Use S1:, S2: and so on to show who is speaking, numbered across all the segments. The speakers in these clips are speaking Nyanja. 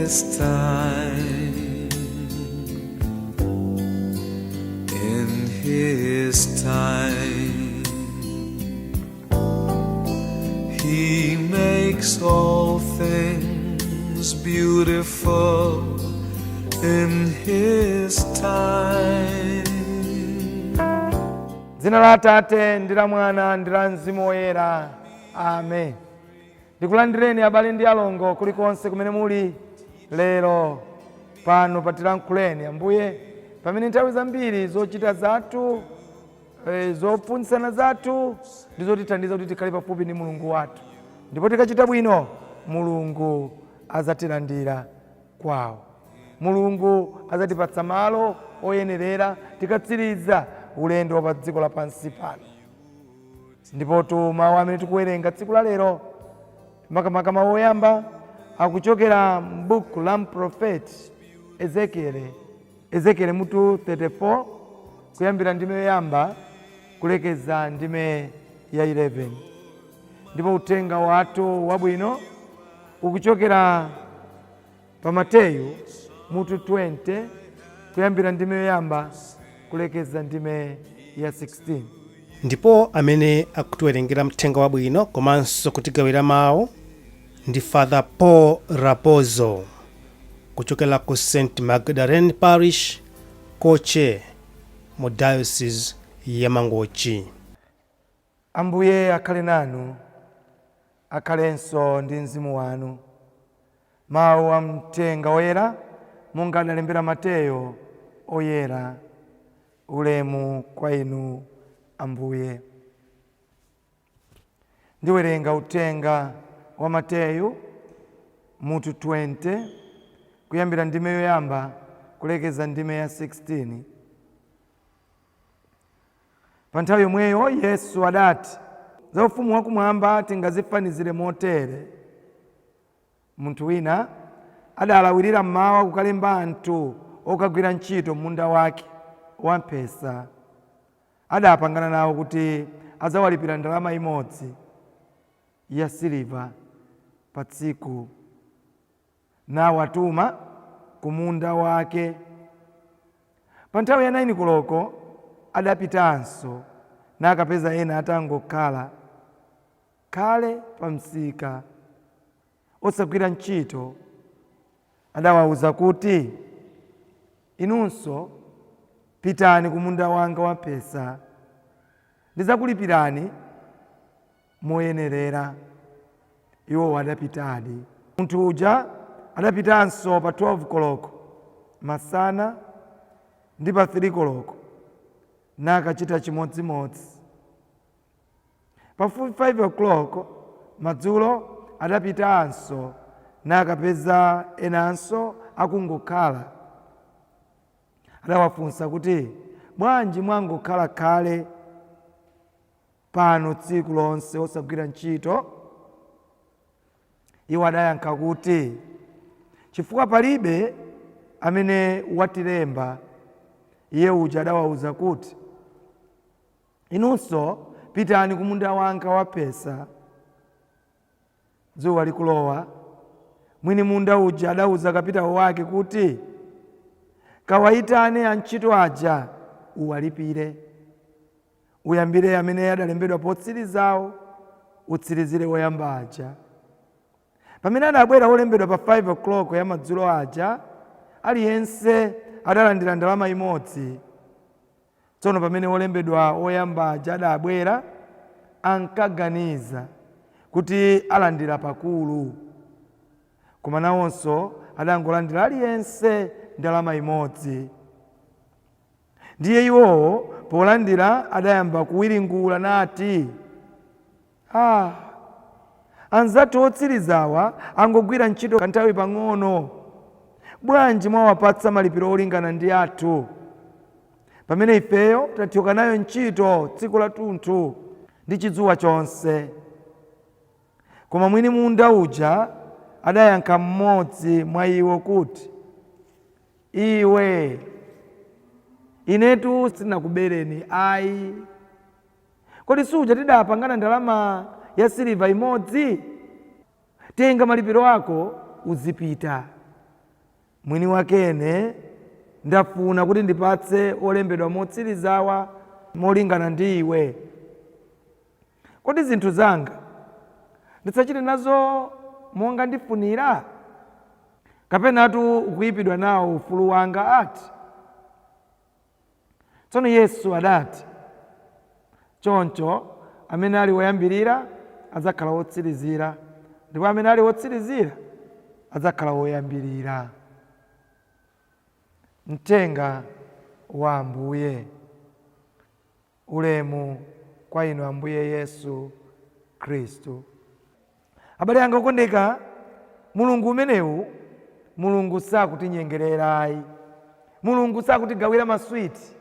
S1: His time, in His time, He makes all things beautiful in His time.
S2: Dzina la Atate ndi la Mwana ndi la Mzimu Woyera, amen. Ndikulandireni abale ndi alongo kulikonse kumene muli lero pano patilankhuleni Ambuye, pamene nthawi zambiri zochita zathu, zophunzitsana zathu ndi zotithandiza kuti tikhale pafupi ndi Mulungu wathu, ndipo tikachita bwino Mulungu azatilandira kwawo. Mulungu azatipatsa malo oyenerera tikatsiriza ulendo wa pa dziko lapansi pano. Ndipotu mawu amene tikuwerenga tsiku la lero, makamaka mawu oyamba, akuchokera m'buku la mprofeti Ezekiele, Ezekiele mutu 34, kuyambira ndime yoyamba kulekeza ndime ya 11. Ndipo uthenga wathu wabwino ukuchokera pa Mateyu mutu 20, kuyambira ndime yoyamba kulekeza ndime ya 16.
S3: Ndipo amene akutiwerengera mthenga wabwino komanso kutigawira mawu ndi Father Paul Rapozo kuchokera ku St Magdalene Parish, Koche, mu Diocese ya Mangochi.
S2: Ambuye akhale nanu, akhalenso ndi mzimu wanu. Mawu a mthenga woyera monga adalembera Mateyo oyera. Ulemu kwa inu, Ambuye. Ndiwerenga uthenga wa Mateyu mutu 20, kuyambira ndime yoyamba kulekeza ndime ya 16. Pa nthawi yomweyo Yesu adati, za ufumu wakumwamba tingazifanizire motere. Munthu wina adalawirira mmawa kukalemba anthu okagwira ntchito munda wake wamphesa. Adapangana nawo kuti adzawalipira ndalama imodzi ya siliva pa tsiku, nawatuma ku munda wake. Pa nthawi ya 9 koloko adapitanso, nakapeza ena atangokhala khale pa msika osagwira ntchito. Adawawuza kuti, inunso pitani ku munda wanga wamphesa, ndidzakulipirani moyenerera. Iwo adapitadi. Munthu uja adapitanso pa 12 koloko masana ndi pa 3 koloko, nakachita chimodzimodzi. Pafupi 5 o'clock madzulo adapitanso, nakapeza enanso akungokhala. Adawafunsa kuti, bwanji mwangokhala khale pano tsiku lonse osagwira ntchito? Iwo adayankha kuti, chifukwa palibe amene watilemba. Iye uja adawawuza kuti, inunso pitani ku munda wanga wamphesa. Dzuwa likulowa, mwini munda uja adawuza kapitawo wake kuti, kawayitane antchito aja uwalipire, uyambire amene adalembedwa potsirizawo, utsirizire woyamba aja. Pamene adabwera olembedwa pa 5 o'clock ya madzulo aja, aliyense adalandira ndalama imodzi. Tsono pamene olembedwa oyamba aja adabwera, ankaganiza kuti alandira pakulu, koma nawonso adangolandira aliyense ndalama imodzi. Ndiye iwowo polandira adayamba kuwiringula nati, anzathu otsirizawa angogwira ntchito kanthawi pang'ono, bwanji mwawapatsa malipiro olingana ndi athu, pamene ifeyo tathyoka nayo ntchito tsiku lathunthu ndi chidzuwa chonse? Koma mwini munda uja adayankha mmodzi mwa iwo kuti, iwe, inetu sindinakubereni ayi. Kodi suja tidapangana ndalama ya siliva imodzi? Tenga malipiro ako uzipita. Mwini wakene ndafuna kuti ndipatse olembedwa motsirizawa molingana ndi iwe. Kodi zinthu zanga ndisachite nazo monga ndifunira? Kapenatu ukuyipidwa nawo ufulu wanga ati? Tsono Yesu adati, Choncho amene ali woyambirira adzakhala wotsirizira, ndipo amene ali wotsirizira adzakhala woyambirira. Mthenga wa Ambuye. Ulemu kwa inu Ambuye Yesu Khristu. Abale anga okondeka, Mulungu umenewu, Mulungu sakutinyengerera ayi. Mulungu sakutigawira maswiti.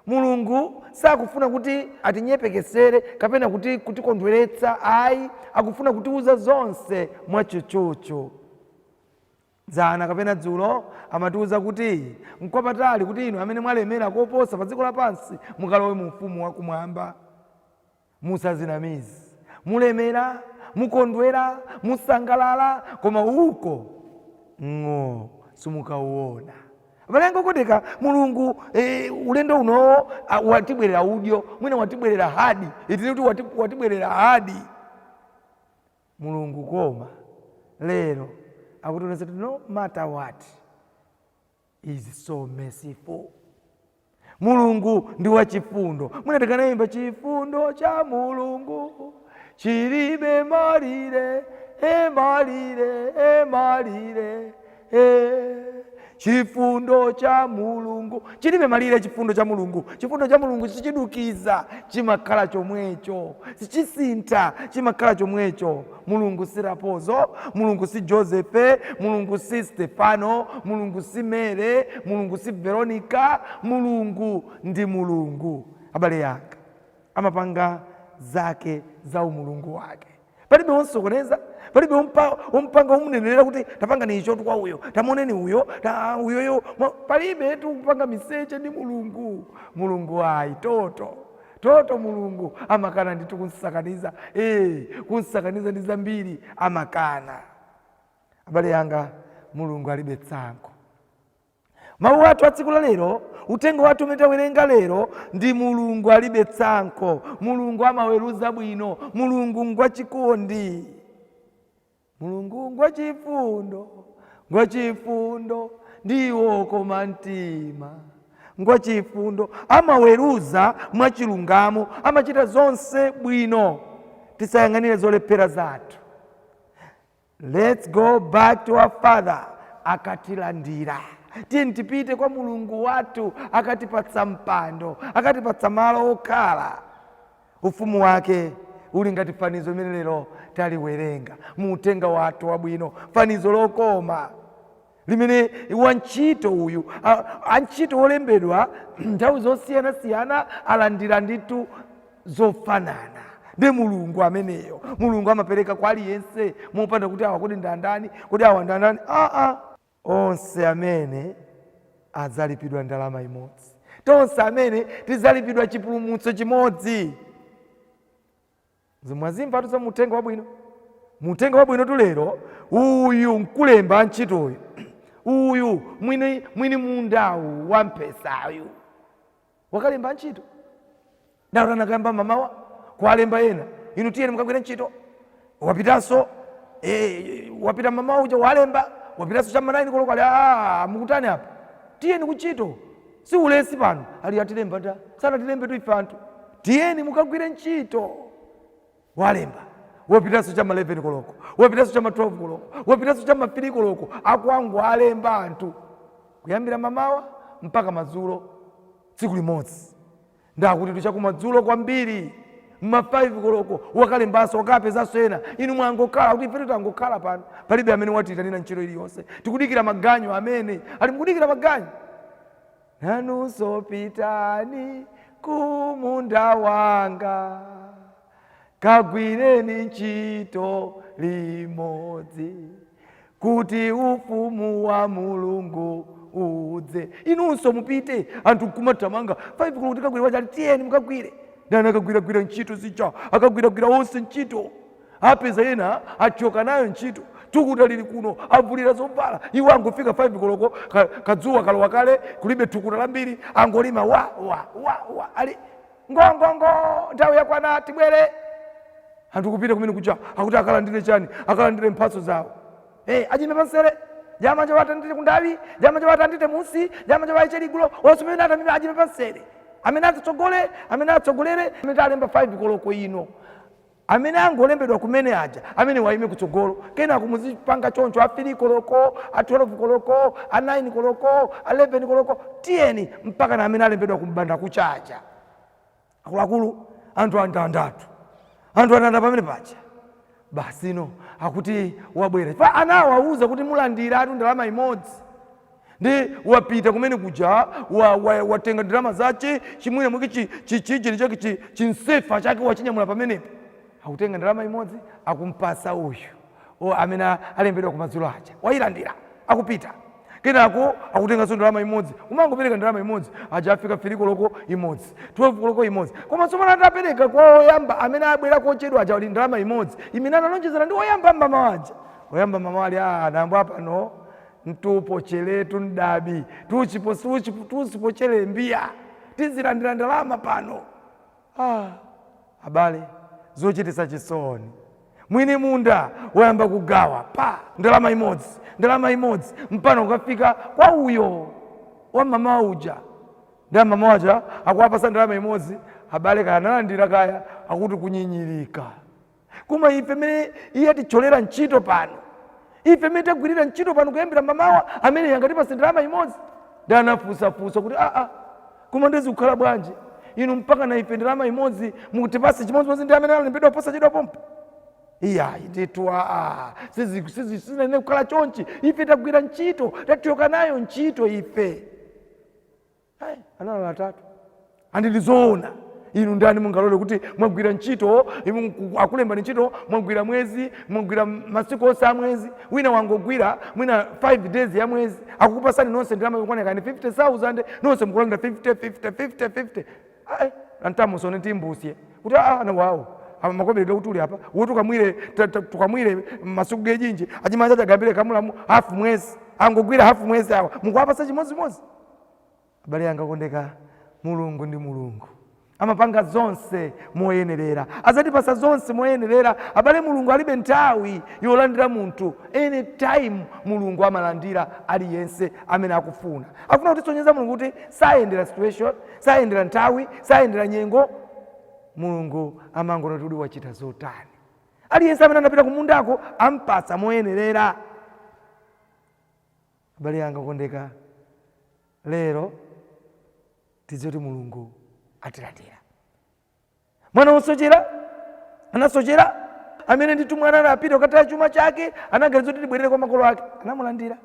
S2: Mulungu sakufuna kuti atinyepekesere kapena kuti kutikondweretsa ayi, akufuna kutiuza zonse mwatchutchutchu. Dzana kapena dzulo amatiuza kuti nkwapatali kuti inu amene mwalemera koposa pa dziko lapansi mukalowe mu ufumu wakumwamba. Musazinamize. Mulemera, mukondwera, musangalala, koma uko ng'o simukauona. Abale anga okondeka, Mulungu ulendo unowo watibwerera udyo, mwina watibwerera hadi, itili kuti watibwerera hadi. Mulungu koma lero akutionetsa kuti no matter what is so merciful. Mulungu ndi wachifundo. Mwina tikanayimba chifundo cha Mulungu chilibe malire, e malire, e malire, e chifundo cha Mulungu chilibe malire. Chifundo cha Mulungu, chifundo cha Mulungu sichidukiza, chimakhala chomwecho, sichisintha, chimakhala chomwecho. Mulungu si Rapozo, Mulungu si Josefe, Mulungu si Stefano, Mulungu si Mere, Mulungu si Veronica. Mulungu ndi Mulungu. Abale yanga, amapanga zake za umulungu wake. Palibe wonsokoneza, palibe wompanga womunenera kuti tapangani icho kwa uyo, tamuoneni uyo, ta uyoyo. Palibe tikupanga miseche ndi Mulungu. Mulungu ayi, toto toto. Mulungu amakana ndithu kunsakaniza, kunsakaniza ndi zambiri amakana. Abale yanga, Mulungu alibe tsankho. Mawu athu a tsiku la lero, uthenga wathu umene tawerenga lero ndi Mulungu alibe tsankho. Mulungu amaweruza bwino. Mulungu ngwachikondi, Mulungu ngwachifundo, ngwachifundo ndiwo koma mtima, ngwachifundo, amaweruza mwachilungamo, amachita zonse bwino. Tisayang'anire zolephera zathu. Let's go back to our Father, akatilandira. Tiyeni tipite kwa Mulungu wathu, akatipatsa mpando, akatipatsa malo okhala. Ufumu wake uli ngati fanizo limene lero taliwerenga mu uthenga wathu wabwino, fanizo lokoma limene wantchito uyu, antchito olembedwa nthawi zosiyanasiyana alandira ndithu zofanana. Ndi Mulungu ameneyo. Mulungu amapereka kwa aliyense mopanda kuti awa kodi ndandani, kodi awa ndandani. Aa, onse amene adzalipidwa ndalama imodzi, tonse amene tidzalipidwa chipulumutso chimodzi. Zimwazimva tu za muthenga wabwino. Muthenga wabwino tu lero, uyu nkulemba antchitoyu, uyu mwini mundawu wa mphesayu wakalemba antchito. Ndalama akayamba mamawa kuwalemba ena, inu tiyeni mukagwire ntchito. Wapitanso, wapita mamawa uja walemba, wapitanso chamma 9 koloko ali, "Ah, mukutani apa? Tiyeni kuntchito, si ulesi pano." Ali, "Atilemba nda sanatilembe tu ife anthu, tiyeni mukagwire ntchito." Walemba, wapitanso chamma 11 koloko, wapitanso chamma 12 koloko, wapitanso chamma 3 koloko, akwangu alemba anthu kuyambira mamawa mpaka madzulo tsiku limodzi. Ndakuti tuchakumadzulo kwambiri mma 5 koloko wakalembanso, wakapezanso ena. "Inu mwangokhala kuti ife tangokhala pano, palibe amene watiyitanira ntchito iliyonse, tikudikira maganyu." Amene ali mukudikira maganyu, nanunso pitani kumunda wanga, kagwireni ntchito limodzi kuti ufumu wa Mulungu udze. Inunso mupite. Anthu nkumathamanga 5 koloko, tikagwire wachali, tiyeni mukagwire. Ndani akagwiragwira ntchito zija, akagwiragwira onse ntchito, apeza ena achoka nayo ntchito. Thukuta lili kuno, avulira zovala. Iwo angofika 5 koloko, kadzuwa kalowa kale, kulibe thukuta lambiri, angolima wa wa wa wa, ali ngongongo, nthawi yakwana, tibwere. Anthu kupita kumene kuja akuti akalandire chani? Akalandire mphatso zawo. Hey, ajime pansere jama chawatandite kundavi, jama chawatandite musi, jama chawaiche ligulo onse pamene atamime ajime pansere, amene atitsogole, amene atsogolere, amene alemba 5 koloko ino, amene angolembedwa kumene aja, amene waime kutsogolo. Kenako muzipanga choncho, a 3 koloko, a 12 koloko, a 9 koloko, a 11 koloko, tiyeni mpaka na amene alembedwa kumbanda kuchaja. Akuluakulu, anthu andandatu, anthu andanda pamene paja. Basino akuti wabwera pa anawauza kuti mulandiratu ndalama imodzi, ndi wapita kumene kuja, watenga ndalama zace, chimwene mwake chichijeni chake, chinsefa chake wachinyamula pamenepo. Akutenga ndalama imodzi, akumpasa uyu o amene alembedwa kumadzulo aja, wayilandira, akupita. Kenako akutenganso ndalama imodzi, umangopereka ndalama imodzi aja afika 3 koloko imodzi, 12 koloko imodzi. Koma tsopano atapereka kwa oyamba amene abwera kochedwa aja, ali ndalama imodzi imene analonjezana ndi oyamba mmamawa aja. Oyamba mmamawa ali nambo apano ntupocheretu ndabi tusipochele mbiya, tizilandira ndalama pano. Abale, zochititsa chisoni. Mwini munda wayamba kugawa pa ndalama imodzi, ndalama imodzi, mpano ukafika kwa uyo wa mama uja, ndi mama waja akuwapasa ndalama imodzi. Abale, kaya analandira kaya, akuti kunyinyirika. Koma ife mene iye aticholera ntchito pano, ife mene tagwirira ntchito pano kuyambira mamawa, amene yangatipase ndalama imodzi? Ndi anafunsafunsa kuti aa, koma ndizikukhala bwanji inu mpaka na ife ndalama imodzi mukutipase chimodzimodzi ndi amene alembedwa posachedwa pompo? Iyayi ndithu, aa, sizinene kukhala chonchi. Ife tagwira ntchito, tathyoka nayo ntchito ife. Ayi, analala atatu andilizoona. Inu ndani mungalole kuti mwagwira ntchito, inu akulembani ntchito, mwagwira mwezi, mwagwira masiku onse a mwezi, wina wangogwira mwina 5 days ya mwezi, akukupasani nonse ndalama yokwana kani 50,000, nonse mukulandira 50 50 50 50? Ayi, antamusone timbusye kuti aa na wawo makobereka kuti uli apa wo tukamwire tukamwire masiku gejinji achimacha chagambire kamulamu hafu mwezi, angogwira hafu mwezi, awa mukuwapasa chimodzimodzi. Abale anga kondeka, Mulungu ndi Mulungu, amapanga zonse moyenerera, adzatipasa zonse moyenerera. Abale, Mulungu alibe nthawi yolandira munthu. Anytime Mulungu amalandira aliyense amene akufuna. Akufuna kutisonyeza Mulungu kuti sayendera situation, sayendera nthawi, sayendera nyengo. Mulungu amangona kuti wachita zotani. Aliyense amene anapita kumundako ampatsa moyenerera. Abale anga kondeka, lero tidziwe kuti Mulungu atilandira. Mwana wosochera anasochera, amene ndithu mwana anapita kukataya chuma chake, anaganiza kuti tibwerere kwa makolo ake, anamulandira.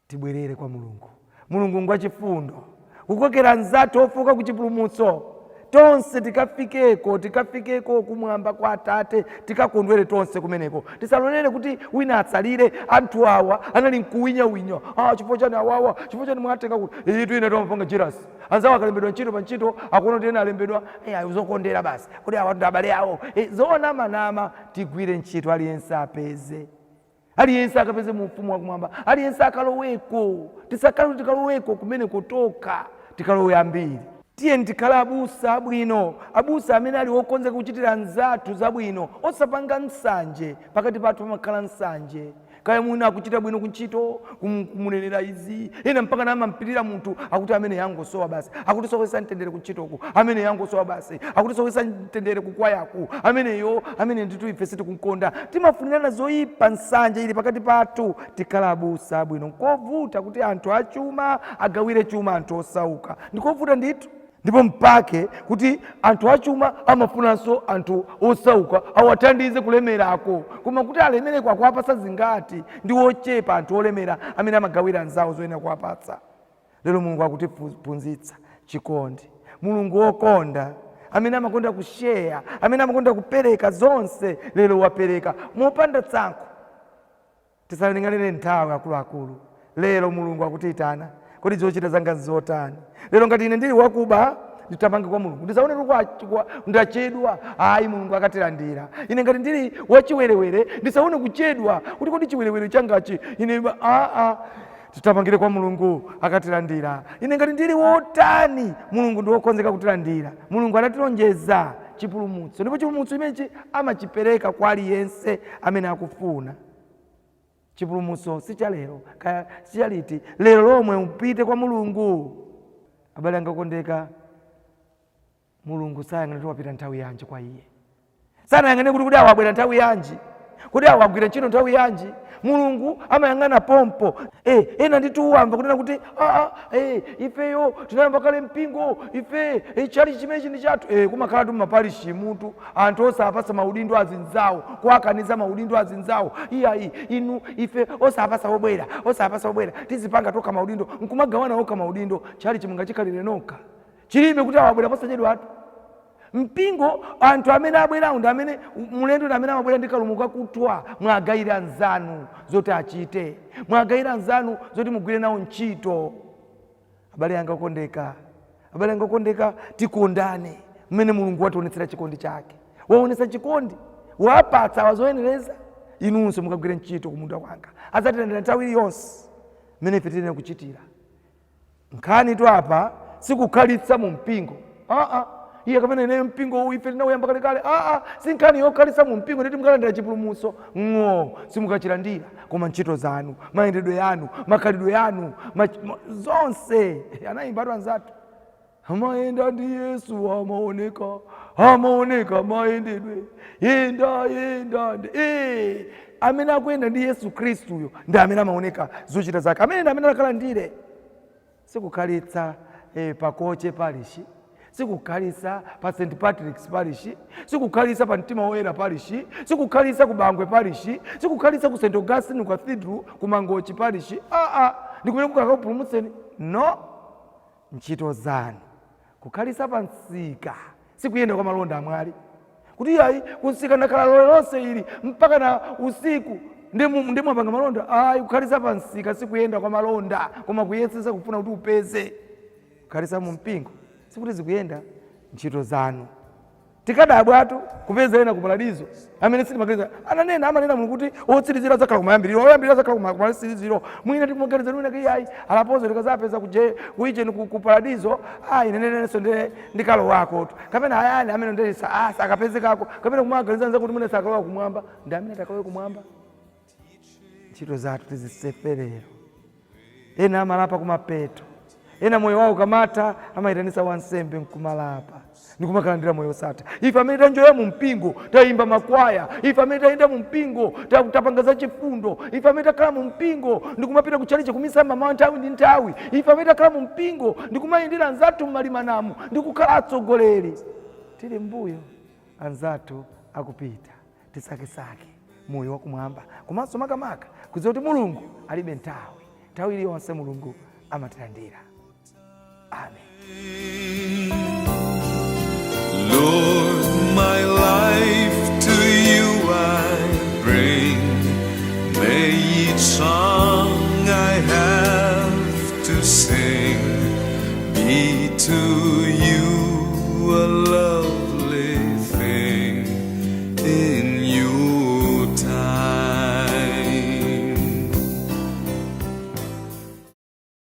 S2: Tibwerere kwa Mulungu. Mulungu ngwachifundo, kukokera anzathu ofoka ku chipulumutso. Tonse tikafikeko, tikafikeko kumwamba kwa Atate, tikakondwere tonse kumeneko. Tisalolere kuti wina atsalire. Anthu awa anali mkuwinyawinya, chifukwa chani awawa, chifukwa chani mwatenga kuti iyi tu ina timapanga jealous. Anzawo akalembedwa ntchito pa ntchito, akuona kuti ena alembedwa, ayi, zokondera basi, kuti awa ndi abale awo. Zoona manama. Tigwire ntchito, aliyense apeze, aliyense akapeze mu ufumu wakumwamba, aliyense akaloweko. Tisakhale kuti tikaloweko kumene kutoka, tikalowe ambiri. Tiyeni tikhale abusa abwino, abusa amene ali okonzeka kuchitira anzathu zabwino, osapanga nsanje. Pakati pathu pamakhala nsanje, kaya mwina akuchita bwino kuntchito, kumunenera izi, ena mpaka namampirira munthu, akuti amene yangosowa basi, akutisowesa mtendere kuntchitoku, amene yangosowa basi, akutisowesa mtendere kukwayaku, ameneyo amene ndithu ife sitikunkonda. Timafunirana zoyipa, nsanje ili pakati pathu. Tikhala abusa abwino. Nkovuta kuti anthu achuma agawire chuma anthu osauka, ndikovuta ndithu. Ndipo mpake kuti anthu achuma amafunanso anthu osauka awathandize kulemerako, koma kuti alemereko akuwapasa zingati? Ndi ochepa anthu olemera amene amagawira anzawo zoyenera kuwapatsa. Lero Mulungu akutiphunzitsa chikondi. Mulungu wokonda, amene amakonda kusheya, amene amakonda kupereka zonse, lero wapereka mopanda tsankho. Tisalingalire nthawi, akuluakulu. Lero Mulungu akutiyitana. Kodi zochita zanga nzotani lero? Ngati ine ndili wakuba, Nditamange kwa Mulungu, ndisaone kuti ndachedwa. Ayi, Mulungu akatilandira. Ine ngati ndili wachiwerewere, ndisaone kuchedwa kuti kodi chiwerewere changachi ine. Aa, titamangire kwa Mulungu, akatilandira. Ine ngati ndili wotani, Mulungu ndi wokonzeka kutilandira. Mulungu anatilonjeza chipulumutso, ndipo chipulumutso chimenechi amachipereka kwa aliyense amene akufuna. Chipulumutso si cha lero kaya si cha liti, lero lomwe upite kwa Mulungu. Abale anga okondeka, Mulungu sayang'ana kuti wapita nthawi yanji kwa iye, sanayang'ane kuti awa abwera nthawi yanji, kuti awa agwira ntchito nthawi yanji. Mulungu amayang'ana pompo. Ena ndithu wamva kunena kuti aa, ifeyo tinayamba kale mpingo ife, chali chimenechi ndi chathu. Kumakhala tu maparishi mutu anthu osapasa maudindo azinzawo, kuakaniza maudindo azinzawo. Iyayi inu, ife osapasa obwera, osapasa obwera, tizipanga tokha maudindo, nkumagawana okha maudindo. Chali chimungachikhalire nokha, chilibe kuti awabwera posachedwa atu. Mpingo, anthu amene abwerawo ndi amene mulendo, ndi amene amabwera ndi kalumo kakuthwa. Mwagayira anzanu zoti achite, mwagayira anzanu zoti mugwire nawo ntchito. Abale anga okondeka, abale anga okondeka, tikondane mmene Mulungu wationetsera chikondi chake. Waonetsa chikondi, wapatsa wazoyenereza. Inunso mukagwire ntchito kumunda kwanga, adzatilandira nthawi iliyonse mmene ife tiyenera kuchitira. Nkhani tu apa sikukhalitsa mu mpingo. Aa, iye kapena ineyo mpingo uwu ife tinawuyamba kalekale. Aa, si nkhani yokhalitsa mu mpingo nditi mukalandira chipulumutso ng'o, simukachilandira, koma ntchito zanu, mayendedwe yanu, makhalidwe yanu, zonse. Anayimba atu anzathu, amayenda ndi Yesu amaoneka, amaoneka mayendedwe, yenda yenda amene akuyenda ndi Yesu Khristuyo ndi amene amaoneka zochita zake, amene ndi amene akalandire. Sikukhalitsa pakoche parish, sikukhalitsa pa St Patrick's Parish, sikukhalitsa pa Mtima Woyera Parish, sikukhalitsa ku Bangwe Parish, sikukhalitsa ku St Augustine Cathedral ku Mangochi Parish. Aa, ndi kumene kukakupulumutseni no. Ntchito zanu, kukhalitsa pa msika sikuyenda kwa malonda amwali kuti iyayi, kumsika ndakhala lero lonse ili mpaka na usiku, ndimwapanga malonda. Ayi, kukhalitsa pa msika sikuyenda kwa malonda, koma kuyesesa kufuna kuti upeze. Kukhalitsa mu mpingo sikuti zikuyenda, ntchito zanu. Tikadabwatu kupeza ena ku paradizo amene sitimaganiza. Ananena, amanena Mulungu kuti otsirizira adzakhala kumayambiriro, oyambirira adzakhala kumatsiriziro. Mwina tikumaganiza mwina kiyayi alapozo tikazapeza kuje kuicheni ku paradizo, ayi, nenenenso ndi ndikalowako kapena ayani amene ndi sakapezekako, kapena kumaganiza nza kuti mwina sakalowa kumwamba, ndi amene atakalowe kumwamba. Ntchito zathu tiziseferero. Ena amalapa kumapeto, ena moyo wawo ukamatha amayitanisa wansembe nkumalapa ndikumakalandira moyo osatha. Ife amene tanjoya mu mpingo, tayimba makwaya, ife amene tayenda mu mpingo, tapanga za chifundo, ife amene takhala mu mpingo ndikumapita kutchalichi kumisa mamawa nthawi ndi nthawi, ife amene takhala mu mpingo ndikumayendera anzathu mmalimanamo ndikukhala atsogoleri, tili mbuyo anzathu akupita. Tisakesake moyo wakumwamba, komanso makamaka kudziwa kuti Mulungu alibe nthawi, nthawi iliyonse Mulungu amatilandira. Amen.
S1: Lord, my life to you I bring. May each song I have to sing be to